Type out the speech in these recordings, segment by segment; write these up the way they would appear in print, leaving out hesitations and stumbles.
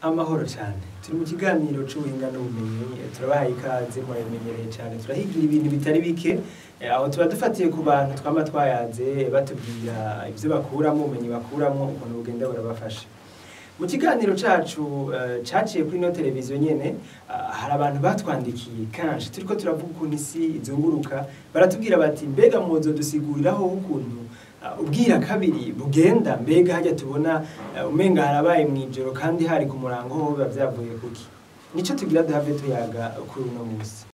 Amahoro cyane. Turi mu kiganiro c'ubuhinga n'ubumenyi, turabahaye ikaze, murabimenyereye cyane. Turahigira ibintu bitari bike, aho tuba dufatiye ku bantu twama twayaze batubwira ivyo bakuramo, ubumenyi bakuramo, ukuntu bugenda burabafasha. Mu kiganiro cacu caciye kuri ino televiziyo nyene, hari abantu batwandikiye kenshi turiko turavuga ukuntu isi izunguruka, baratubwira bati: "Mbega mwozodusiguriraho ukuntu ubwira kabiri bugenda? Mbega hajya tubona umenga harabaye mw'ijoro kandi hari ku murango, ho biba vyavuye kuki?" Nico tugira duhave tuyaga kuri uno musi.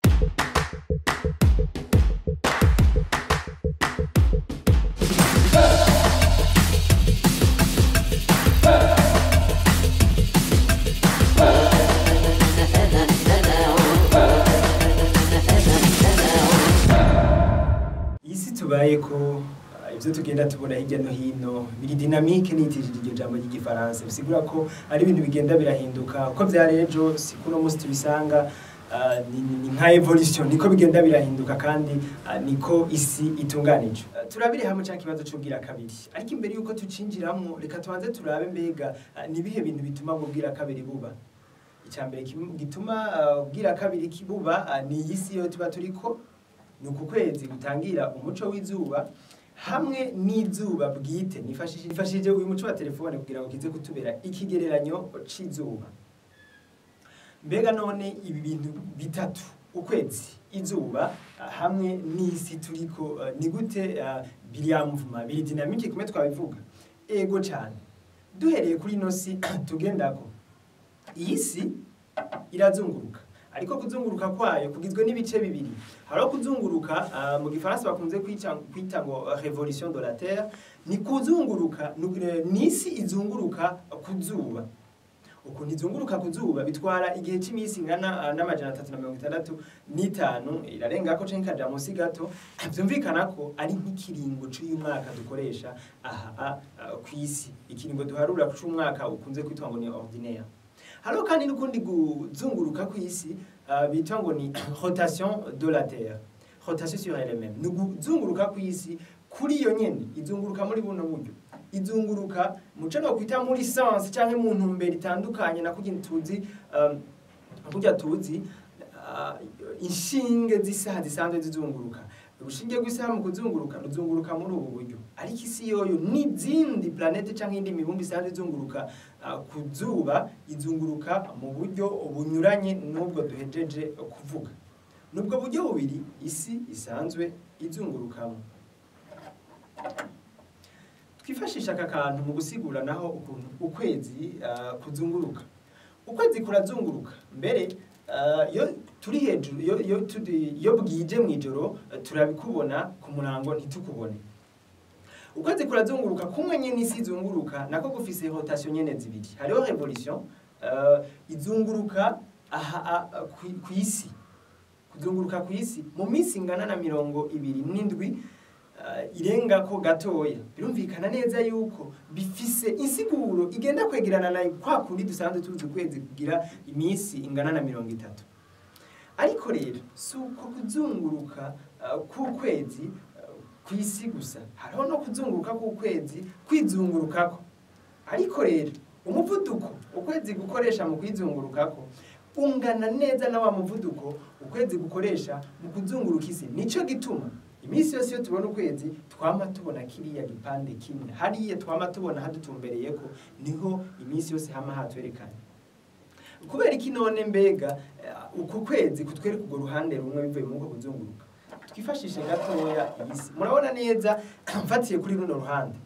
Isi tubayeko, ivyo tugenda tubona hirya no hino biri dynamique. Nitijije iryo jambo ry'igifaransa, bisigura ko ari ibintu bigenda birahinduka. Uko vyari ejo si kuno musi tubisanga. Ni nka évolution, niko bigenda birahinduka kandi niko isi itunganije. Turabire hamwe ca kibazo c'ubwira kabiri, ariko imbere yuko tucinjiramwo reka tubanze turabe mbega ni ibihe bintu bituma ubwira kabiri buba. Icya mbere gituma ubwira kabiri kibuba ni iyi si yo tuba turiko, ni uku kwezi gutangira umuco w'izuba hamwe n'izuba bwite. Nifashishije uyu muco wa telefone kugira ngo kize kutubera ikigereranyo c'izuba. Mbega none ibi bintu bitatu, ukwezi, izuba hamwe n'isi turiko, ni gute biri en mouvement, biri dynamique kumwe twabivuga? Ego cyane. Duhereye kuri ino si tugendako, iyi si irazunguruka, ariko kuzunguruka kwayo kugizwe n'ibice bibiri. Hariho kuzunguruka mu gifaransa bakunze kwita ngo révolution de la terre, ni kuzunguruka n'isi izunguruka ku zuba. Ukuntu izunguruka ku zuba bitwara igihe cy'iminsi ingana n'365, irarengako canke ikaja munsi gato. Vyumvikana ko ari nk'ikiringo c'uyu mwaka dukoresha aha kw'isi, ikiringo duharura c'umwaka ukunze kwitwa ngo ni ordinaire. Hariho kandi n'ukundi kuzunguruka kw'isi bita ngo ni rotation de la terre, rotation sur elle-même. Ni ukuzunguruka kw'isi kuri iyo nyene. Izunguruka muri buno buryo, izunguruka muco no kwita muri sens canke mu ntumbero itandukanye na kugira tuzi kurya tuzi inshinge z'isaha zisanzwe zizunguruka. Urushinge rw'isaha mu kuzunguruka ruzunguruka muri ubu buryo, ariko isi yoyo n'izindi planète canke indi mibumbe isanzwe izunguruka ku zuba izunguruka mu buryo bunyuranye n'ubwo duhejeje kuvuga. Nubwo buryo bubiri isi isanzwe izungurukamo. Twifashisha aka kantu mu gusigura naho ukuntu ukwezi kuzunguruka. Ukwezi kurazunguruka mbere iyo turi hejuru, iyo bwije mw'ijoro, turabikubona, ku murango ntitukubone. Ukwezi kurazunguruka kumwe nyene isi izunguruka, nako gufise rotation nyene zibiri. Hariho révolution izunguruka aha kw'isi, kuzunguruka kw'isi mu minsi ingana na 27 irengako gatoya. Birumvikana neza yuko bifise insiguro igenda kwegerana na kwa kundi dusanzwe tuzi ukwezi kugira iminsi ingana na 30. Ariko rero si uko kuzunguruka k'ukwezi kw'isi gusa, hariho no kuzunguruka k'ukwezi kwizungurukako. Ariko rero umuvuduko ukwezi gukoresha mu kwizungurukako ungana neza na wa muvuduko ukwezi gukoresha mu kuzunguruka isi. Nico gituma iminsi yose iyo tubona ukwezi twama tubona kiriya gipande kimwe hariya, twama tubona hadutumbereyeko, niho iminsi yose hama hatwerekana. Kubera iki none mbega uku kwezi kutwereka urwo ruhande rumwe bivuye muri uko kuzunguruka? Twifashishe gatoya iyi si. Murabona neza, mfatiye kuri runo ruhande,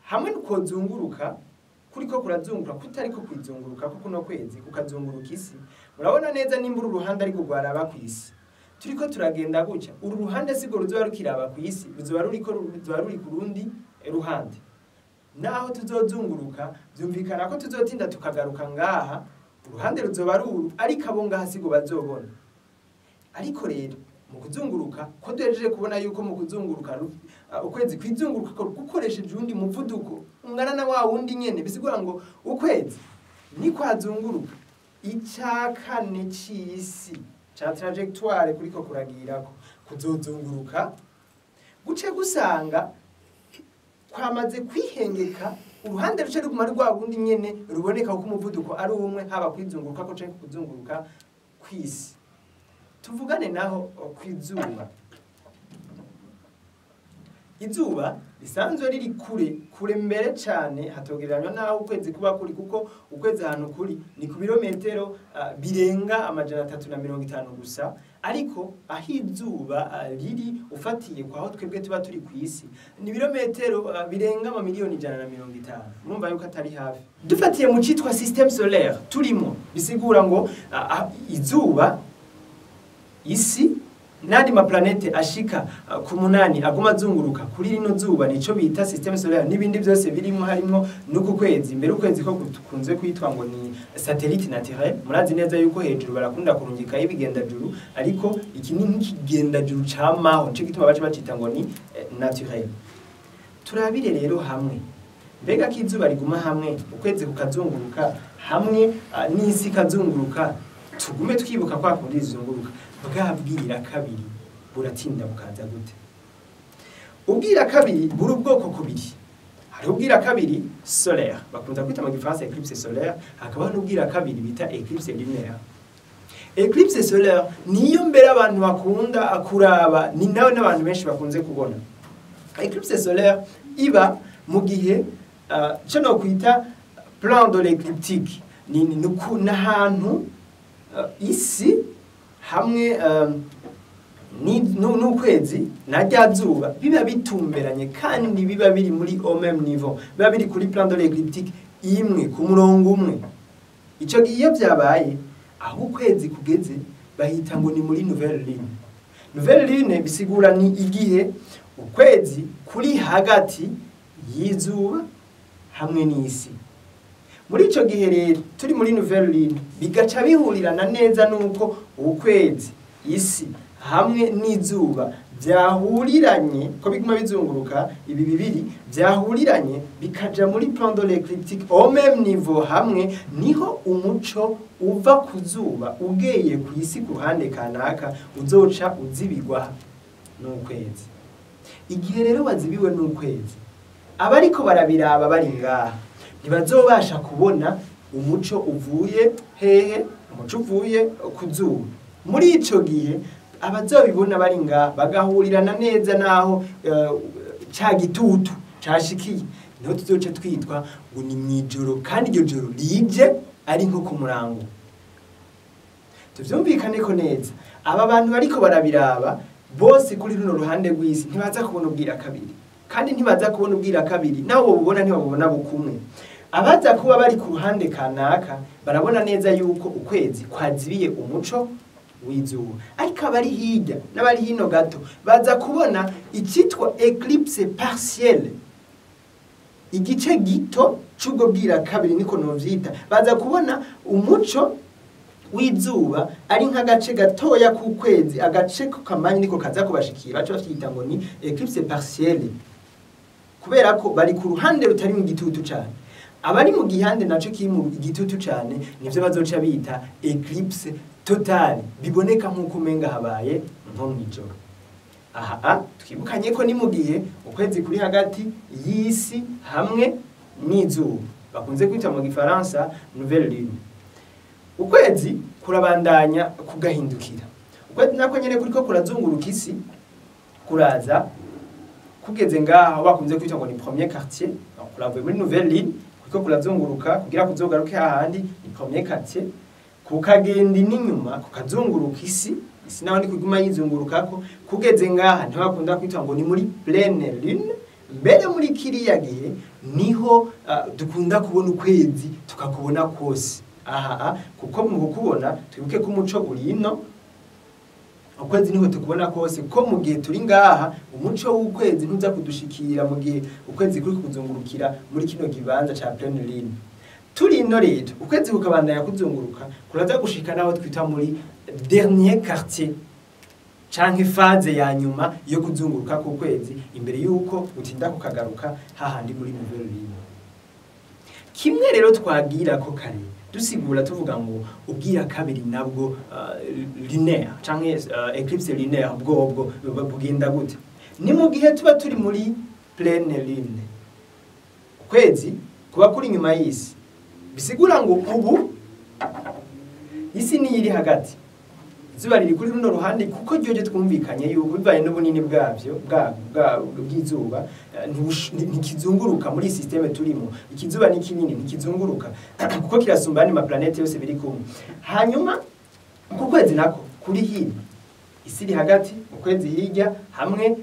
hamwe nukozunguruka kuriko kurazunguruka kutariko kwizunguruka kuko kuno kwezi kukazunguruka isi, murabona neza nimba uru ruhande ariko rwaraba kw'isi, turiko turagenda gutya, uru ruhande sigo ruzoba rukiraba kw'isi, ruzoba ruriko ruzoba ruri ku rundi ruhande. Naho tuzozunguruka, byumvikana ko tuzotinda tukagaruka ngaha, uruhande ruzoba ruru, ariko abo ngaha sigo bazobona. Ariko rero mu kuzunguruka ko duhejeje kubona yuko mu kuzunguruka ukwezi kwizunguruka ko gukoresheje uwundi muvuduko ungana na wa wundi nyene, bisigura ngo ukwezi nikwazunguruka icya kane c'isi ca trajectoire kuriko kuragirako kuzozunguruka guce gusanga kwamaze kwihengeka. Uruhande ruce ruguma ari rwa rundi nyene ruboneka kuko umuvuduko ari umwe, haba kwizunguruka ko canke kuzunguruka kw'isi. Tuvugane naho kw'izuba. Izuba risanzwe riri kure kure mbere cane, hatogereranywa naho ukwezi kuba kuri, kuko ukwezi ahantu kuri ni ku birometero birenga 350 gusa, ariko aho izuba riri ufatiye kwa aho twebwe tuba turi ku isi ni birometero birenga amamiliyoni 150. Murumva yuko atari hafi. Dufatiye mu citwa système solaire turimo, bisigura ngo izuba, isi n'andi maplanete ashika ku 8 aguma azunguruka kuri rino zuba, nico bita système solaire, n'ibindi byose birimo harimo n'uku kwezi. Mbere ukwezi ko kunze kwitwa ngo ni satellite naturel, murazi neza yuko hejuru barakunda kurungika ibigendajuru, ariko iki ni nk'ikigendajuru camaho, nico gituma bace bacita ngo ni naturel. Turabire rero hamwe, mbega ko izuba riguma hamwe, ukwezi kukazunguruka hamwe, n'isi ikazunguruka, tugume twibuka kwa kundi zizunguruka, bwa bwira kabiri buratinda bukaza gute? Ubwira kabiri buri ubwoko kubiri. Hari ubwira kabiri solaire, bakunze kwita mu gifaransa eclipse solaire, hakaba n'ubwira kabiri bita eclipse lunaire. Eclipse solaire niyo mbere abantu bakunda kuraba, ni nawe n'abantu benshi bakunze kubona. Eclipse solaire iba mu gihe cyo no kwita plan de l'écliptique, ni n'ahantu isi hamwe n'ukwezi na rya zuba biba bitumberanye, kandi biba biri muri au même niveau, biba biri kuri plan de l'écliptique imwe, ku murongo umwe. Ico gihe iyo vyabaye, aho ukwezi kugeze bahita ngo ni muri nouvelle lune. Nouvelle lune bisigura ni igihe ukwezi kuri hagati y'izuba hamwe n'isi. Muri ico gihe rero turi muri nouvelle lune, bigaca bihurirana neza nuko ukwezi, isi hamwe n'izuba byahuriranye, ko biguma bizunguruka ibi bibiri byahuriranye bikaja muri plan de l'écliptique au même niveau hamwe, niho umuco uva ku zuba ugeye ku isi ku ruhande kanaka uzoca uzibigwa n'ukwezi. Igihe rero wazibiwe n'ukwezi, abariko barabiraba bari ngaha ntibazobasha kubona umuco uvuye hehe, umuco uvuye ku zuba. Muri ico gihe abazobibona bari ngaha bagahurirana neza naho ca gitutu cashikiye, niho tuzoca twitwa ngo ni mwijoro, kandi iryo joro rije ari nko ku murango. Tuvyumvikane ko neza, aba bantu bariko barabiraba bose kuri runo ruhande rw'isi ntibaza kubona ubwira kabiri, kandi ntibaza kubona ubwira kabiri naho bobubona ntibabubona bukumwe. Abaza kuba bari ku ruhande kanaka barabona neza yuko ukwezi kwazibiye umuco w'izuba, ariko abari hirya n'abari hino gato baza kubona icitwa eclipse partielle, igice gito c'ubwo bwira kabiri niko novyita. Baza kubona umuco w'izuba ari nk'agace gatoya k'ukwezi, agace kamanyi niko kaza kubashikira, baca bavyita ngo ni eclipse partielle, kubera ko bari ku ruhande rutari mu gitutu cane. Abari mu gihande naco kiri mu gitutu cane nivyo bazoca bita eclipse totale, biboneka nk'uko umenga habaye nko mw'ijoro. Aha twibukanye ko ni mu gihe ukwezi kuri hagati y'isi hamwe n'izuba, bakunze kwita mu gifaransa nouvelle lune. Ukwezi kurabandanya kugahindukira. Ukwezi nako nyene kuriko kurazunguruka isi, kuraza kugeze ngaho bakunze kwita ngo ni premier quartier, kuravuye muri nouvelle lune kuriko kurazunguruka kugira kuzogaruke hahandi ni premier quartier, kukagenda n'inyuma kukazunguruka isi, isi naho ni kuguma yizungurukako, kugeze ngaha ntibakunda kwita ngo ni muri pleine lune. Mbere muri kiriya gihe niho dukunda kubona ukwezi tukakubona kose. Aha kuko mu kukubona twibuke ko umuco uri ino, ukwezi niho tukubona kose, ko mu gihe turi ngaha umuco w'ukwezi ntuza kudushikira mu gihe ukwezi kuri kuzungurukira muri kino kibanza ca pleine lune. Turi ino rero ukwezi kukabandanya kuzunguruka kuraza gushika naho twita muri dernier quartier, canke phase ya nyuma yo kuzunguruka ku kwezi imbere yuko utinda kukagaruka hahandi muri nouvelle lune. Kimwe rero twagira ko kare dusigura tuvuga ngo ubwira kabiri nabwo lunaire canke eclipse lunaire bwobwo bugenda gute? Ni mu gihe tuba turi muri pleine lune, ukwezi kuba kuri inyuma y'isi. Bisigura ngo ubu isi niyo iri hagati, izuba riri kuri runo ruhande, kuko ryo twumvikanye yuko bivaye n'ubunini bwabyo bw'izuba ntikizunguruka muri systeme turimo. Ikizuba ni kinini, ntikizunguruka kuko kirasumba andi maplanete yose biri kumwe. Hanyuma ku kwezi nako kuri hino, isi iri hagati, ukwezi hirya, hamwe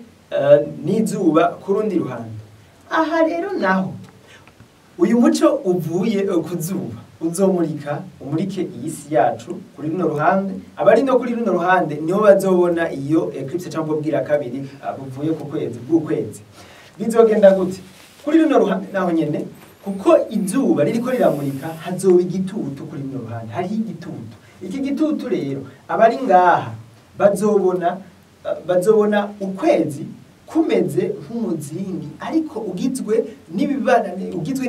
n'izuba ku rundi ruhande. Aha rero naho uyu muco uvuye ku zuba uzomurika, umurike iyi si yacu kuri runo ruhande. Abari no kuri runo ruhande niho bazobona iyo eclipse cyangwa ubwira kabiri buvuye ku kwezi bw'ukwezi. Bizogenda gute kuri runo ruhande? Naho nyene kuko izuba ririko riramurika, hazoba igitutu kuri runo ruhande, hariho igitutu. Iki gitutu rero abari ngaha bazobona ukwezi kumeze nk'umuzingi, ariko ugizwe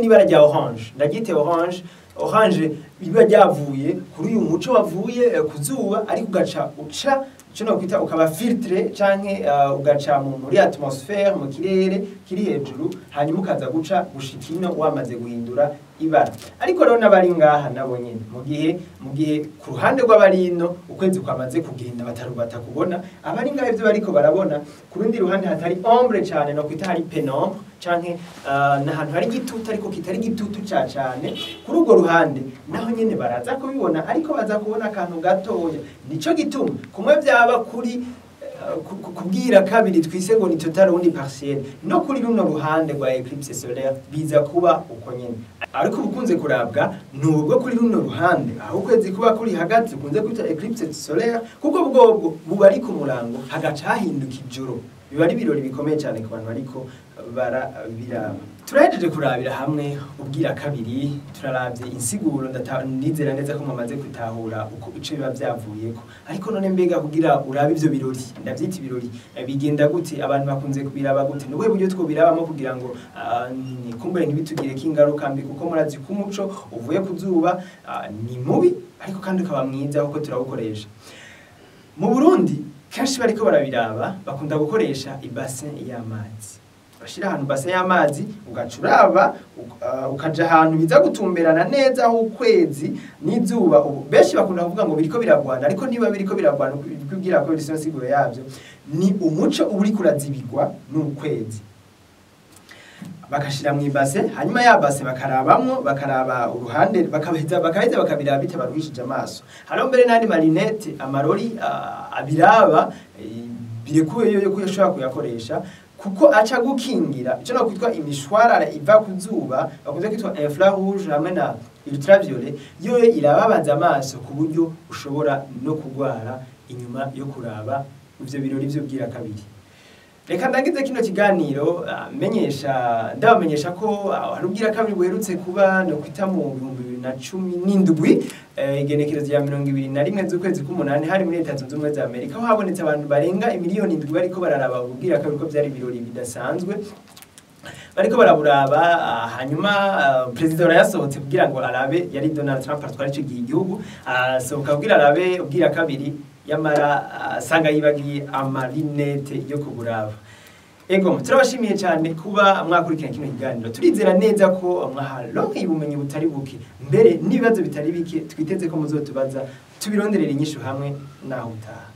n'ibara rya orange. Ndaryite orange, orange biba ryavuye kuri uyu muco wavuye ku zuba, ariko ugaca uca ico nokwita ukaba filtre canke ugaca muri atmosphère, mu kirere kiri hejuru, hanyuma ukaza guca gushika ino wamaze guhindura ibara. Ariko rero n'abari ngaha nabo nyene mu gihe ku ruhande rw'abari ino ukwezi kwamaze kugenda batarubata kubona, abari ngaha ivyo bariko barabona ku rundi ruhande hatari ombre cane, no kwita hari penombre canke n'ahantu hari igitutu ariko kitari igitutu ca cane, kuri urwo ruhande naho nyene baraza kubibona, ariko baza kubona akantu gatoya. Nico gituma kumwe byaba kuri kubwira kabiri twise ngo ni total undi partiel, no kuri runo ruhande rwa eclipse solaire biza kuba uko nyene. Ariko ubukunze kurabwa nubwo kuri runo ruhande aho ukwezi kuba kuri hagati ukunze kwita eclipse solaire, kuko bwobwo buba ari ku murango hagaca hahinduka ijoro. Biba ari ibirori bikomeye cyane ku bantu bariko barabiraba. Turahejeje kurabira hamwe ubwira kabiri, turaravye insiguro, ndizera neza ko mwamaze gutahura uko ico biba vyavuyeko. Ariko none mbega kugira urabe ivyo birori, ndavyita ibirori, bigenda gute? Abantu bakunze kubiraba gute? Nubuhe buryo twobirabamo kugira ngo kumbure ntibitugireko ingaruka mbi? Kuko murazi ko umuco uvuye ku zuba ni mubi, ariko kandi ukaba mwiza kuko turawukoresha. Mu Burundi kenshi bariko barabiraba bakunda gukoresha ibase y'amazi. Bashira ahantu base y'amazi, ugacuraba ukaja ahantu biza gutumberana neza aho ukwezi n'izuba. Ubu benshi bakunda kuvuga ngo biriko biragwana, ariko niba biriko biragwana kubwira ko biri siguro yavyo ni umuco uri kurazibigwa n'ukwezi. Bakashira mu ibase, hanyuma ya base bakarabamwo, bakaraba uruhande, bakaheza bakabiraba bitabaruhishije amaso. Hariho mbere n'andi marinete, amarori abiraba birekuye yo kuyashobora kuyakoresha, kuko aca gukingira ico no kwitwa imishwarara iva ku zuba, bakunze kwitwa infrarouge hamwe na ultraviolet. Yo irababaza amaso ku buryo ushobora no kugwara inyuma yo kuraba ivyo birori vyo bwira kabiri. Reka ndangize kino kiganiro ndabamenyesha ko hari ubwira kabiri buherutse kuba no kwita mu 2017, igenekerezo rya 21 z'ukwezi k'umunani, hari muri Leta Zunze Ubumwe za Amerika, aho habonetse abantu barenga imiliyoni 7 bariko bararaba ubwira kabiri, ko byari ibirori bidasanzwe bariko baraburaba. Hanyuma perezida yasohotse kugira ngo arabe, yari Donald Trump atwara ico gihugu, asohoka kugira arabe ubwira kabiri, yamara asanga yibagiye amarinete yo kuburaba. Ego, turabashimiye cyane kuba mwakurikirana kino kiganiro. Turizera neza ko mwaharonkeye ubumenyi butari buke, mbere n'ibibazo bitari bike twiteze ko muzotubaza, tubironderera inyishu hamwe naho utaha.